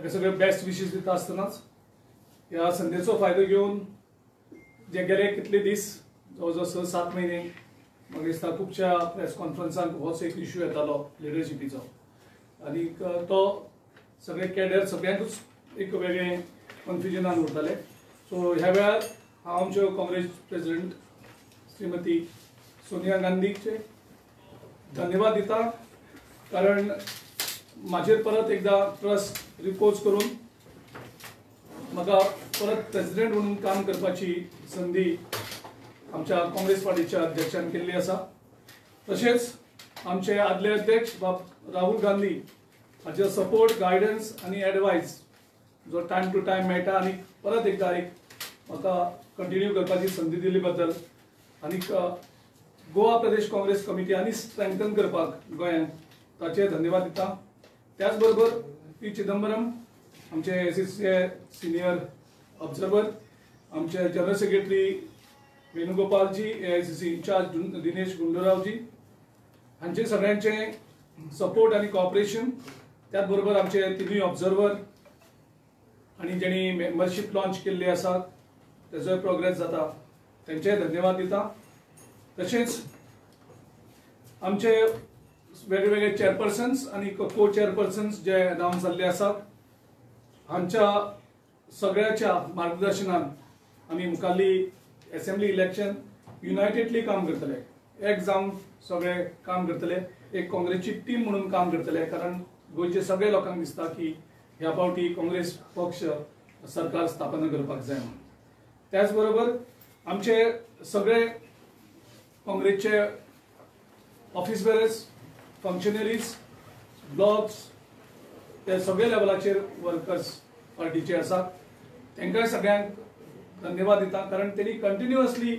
ताका सगळे best wishes दिता आसतनाच ह्या संदेचो फायदो घेवन जे गेले कितले दीस जवळ जवळ 6-7 महिने म्हाका दिसता खुबश्या प्रेस कॉन्फरन्सांक होच एक इश्यू येतालो लिडरशिपीचो आनी तो सगळे कॅडर सगळ्यांकूच एक वेगळें कन्फ्युजनान उरताले. सो ह्या वेळार हांव आमच्यो काँग्रेस प्रेसिडेंट श्रीमती सोनिया गांधीचे धन्यवाद दिता, कारण म्हाजेर परत एकदा ट्रस्ट रिपोज करून म्हाका परत प्रेसिडेंट म्हणून काम करपाची संदी आमच्या काँग्रेस पार्टीच्या अध्यक्षान केल्ली आसा. तशेंच आमचे आदले अध्यक्ष बाब राहुल गांधी हाचे सपोर्ट, गायडन्स आनी एडवायस जो टायम टू टायम मेळटा आनी परत एकदा एक म्हाका कंटिन्यू करपाची संदी दिल्ली बद्दल आनी गोवा प्रदेश काँग्रेस कमिटी आनी स्ट्रेंथन करपाक गोंयांत ताचे धन्यवाद दिता. त्याच बरोबर पी चिदंबरम आमचे एआयसीसीचे सिनियर ऑब्जर्वर, आमचे जनरल सेक्रेटरी वेणुगोपालजी, एआयसीसी इन्चार्ज दिनेश गुंडूरावजी हांचे सगळ्यांचे सपोर्ट आनी कॉपरेशन, त्याच बरोबर आमचे तिनूय ऑब्जर्वर आनी जेणी मेंबरशीप लॉन्च केल्ली आसा तेजोय प्रोग्रेस जाता तेंचेय धन्यवाद दिता. तशेंच आमचे वेगळे वेगळे चेअरपर्सन्स आनी को चेअरपर्सन्स जे अनावन्स जाल्ले आसात हांच्या सगळ्याच्या मार्गदर्शनान आमी मुखाल्ली असेंब्ली इलेक्शन युनायटेडली काम करतले, एक जावन सगळे काम करतले, एक काँग्रेसची टीम म्हणून काम करतले, कारण गोंयचे सगळे लोकांक दिसता की ह्या फावटी काँग्रेस पक्ष सरकार स्थापना करपाक जाय म्हणून. त्याच बरोबर आमचे सगळे काँग्रेसचे ऑफिस बेरर्स, फंक्शनरीज, ब्लॉक्स ते सगळे लेवलाचेर वर्कर्स पार्टीचे आसात तांकांय सगळ्यांक धन्यवाद दिता, कारण तेणी कंटिन्युअसली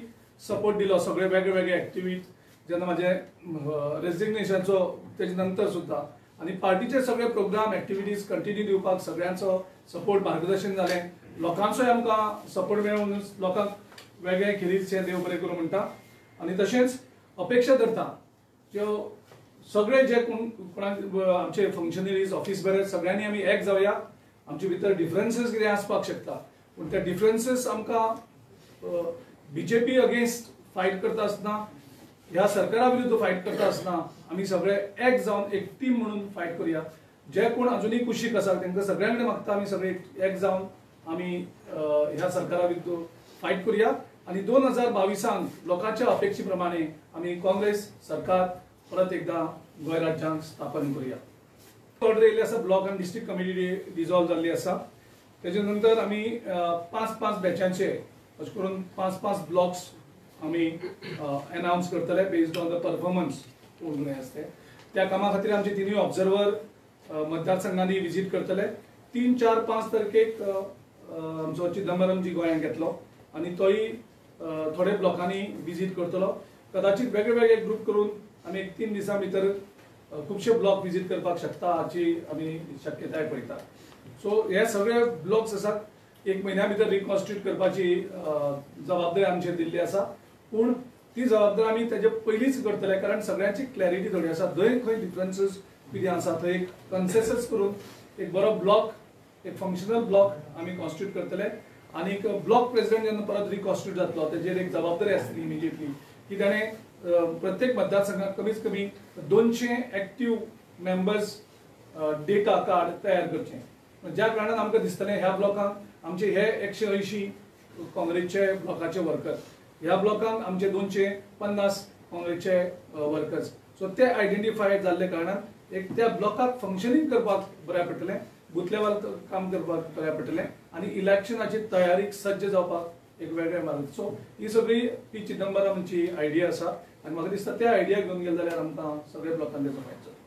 सपोर्ट दिलो सगळे वेगळे वेगळे एक्टिविटीज जेन्ना म्हाजे रेजिग्नेशनाचो तेजे नंतर सुद्दां आनी पार्टीचे सगळे प्रोग्राम एक्टिविटीज कंटिन्यू दिवपाक सगळ्यांचो सपोर्ट मार्गदर्शन जालें, लोकांचोय आमकां सपोर्ट मेळून लोकांक वेगळे खेरीजशें देव बरें करूं म्हणटा. आनी तशेंच अपेक्षा धरता ज्यो सगळे जे कोण कोणाक आमचे फंक्शनरीज, ऑफिस बेरर्स सगळ्यांनी आमी एक जावया, आमचे भितर डिफरन्सीस कितें आसपाक शकता पूण ते डिफरन्सीस आमकां बीजेपी अगेन्स्ट फायट करता आसतना, ह्या सरकारा विरुद्ध फायट करता आसतना आमी सगळे एक जावन एक टीम म्हणून फायट करुया. जे कोण अजुनूय कुशीक आसा तांकां सगळ्यां कडेन मागता आमी सगळे एक जावन आमी ह्या सरकारा विरुद्ध फायट करुया आनी 2022 लोकांच्या अपेक्षे प्रमाणे आमी काँग्रेस सरकार परत एकदा गोंय राज्यांत स्थापन करुया. ऑर्डर येयल्ली आसा, ब्लॉक आनी डिस्ट्रिक्ट कमिटी डिजॉल्व जाल्ली आसा. तेजे नंतर आमी 5-5 बॅचांचे अशें करून 5-5 ब्लॉक्स आमी अनावन्स करतले बेस्ड ऑन the performance कोण आसता ते. त्या कामा खातीर आमचे तिनूय ऑब्जर्वर मतदारसंघांनी विजीट करतले. 3, 4, 5 तारखेक आमचो चिदंबरमजी गोंयांत येतलो आनी तोय थोडे ब्लॉकांनी विजीट करतलो. कदाचित वेगळे वेगळे ग्रुप करून आमी एक 3 दिसां भितर खुबशे ब्लॉक विजीट करपाक शकता हाची आमी शक्यताय पळयता. सो हे सगळे ब्लॉक्स आसात एक म्हयन्या भितर रिकॉन्स्टिट्यूट करपाची जबाबदारी आमचेर दिल्ली आसा, पूण ती जबाबदारी आमी तेजे पयलींच करतले, कारण सगळ्यांची क्लॅरिटी थोडी आसा, जंय खंय डिफरन्सीस कितें आसा थंय एक कन्सेसस करून एक बरो ब्लॉक, एक फंक्शनल ब्लॉक आमी कॉन्स्टिट्यूट करतले. आनी एक ब्लॉक प्रेसिडेंट जेन्ना परत रिकॉन्स्टिट्यूट जातलो तेजेर एक जबाबदारी आसतली इमिजिएटली की ताणें प्रत्येक मतदारसंघात कमीत कमी 200 एक्टीव मेंबर्स डेटा कार्ड तयार करचें, ज्या कारणान आमकां दिसतलें ह्या ब्लॉकांक आमचे हे 180 काँग्रेसचे ब्लॉकाचे वर्कर, ह्या ब्लॉकांक आमचे 250 काँग्रेसचे वर्कर्स, सो ते आयडेंटिफाय जाल्ले कारणान एक त्या ब्लॉकाक फंक्शनींग करपाक बऱ्या पडटलें, बूथ लेवल काम करपाक बऱ्या पडटलें आनी इलेक्शनाची तयारीक सज्ज जावपाक एक वेगळें मार्ग. सो ही सगळी पी चिदंबरमची आयडिया आसा आनी म्हाका दिसता त्या आयडिया घेवन गेले जाल्यार आमकां सगळे ब्लॉकान तेजो फायदो जातलो.